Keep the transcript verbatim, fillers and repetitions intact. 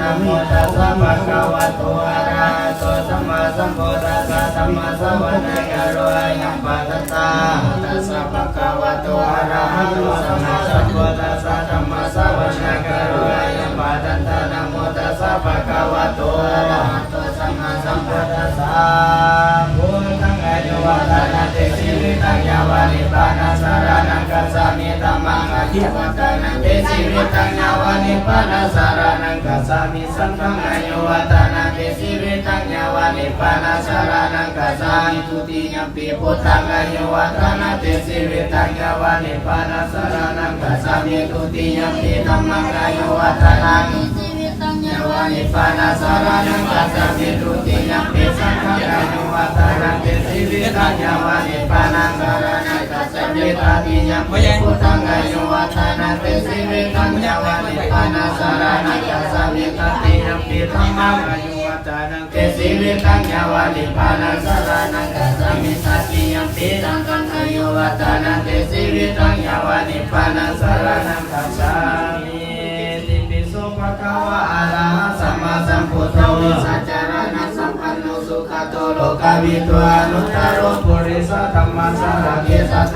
Namo tassa bhagavato arahato sammāsambuddhassa. Dhammassavanakālo ayambhadantā. Namo tassa bhagavato arahato sammāsambuddhassa. Dhammassavanakālo ayambhadantā. Namo tassa bhagavato arahato sammāsambuddhassa. Buddhaṃ āyuvaḍḍhanaṃ te jīvitaṃ yāva nibbānaṃ saraṇaṃ gacchāmi. Dhammaṃ āyuvaḍḍhanaṃ te jīvitaṃ yāva nibbānaṃ saraṇaṃ gacchāmi. Saṅghaṃ āyuvaḍḍhanaṃ te jīvitaṃ yāva nibbānaṃ saraṇaṃ gacchāmi. Dutiyampi buddhaṃ āyuvaḍḍhanaṃ te jīvitaṃ yāva nibbānaṃ saraṇaṃ gacchāmi. Dutiyampi dhammaṃ āyuvaḍḍhanaṃ te jīvitaṃ yāva nibbānaṃ saraṇaṃ gacchāmi. Dutiyampi saṅghaṃ āyuvaḍḍhanaṃ te jīvitaṃ yāva nibbānaṃ saraṇaṃ gacchāmi. Tatiyampi buddhaṃ āyuvaḍḍhanaṃ te jīvitaṃ yāva nibbānaṃ saraṇaṃ gacchāmi. Tatiyampi dhammaṃ āyuvaḍḍhanaṃ te jīvitaṃ yāva nibbānaṃ saraṇaṃ gacchāmi. Tatiyampi saṅghaṃ āyuvaḍḍhanaṃ te jīvitaṃ yāva nibbānaṃ saraṇaṃ gacchāmi. Itipi so bhagavā arahaṃ sammāsambuddho vijjācaraṇasampanno sugato lokavidū anuttaro purisadammasārathi satthā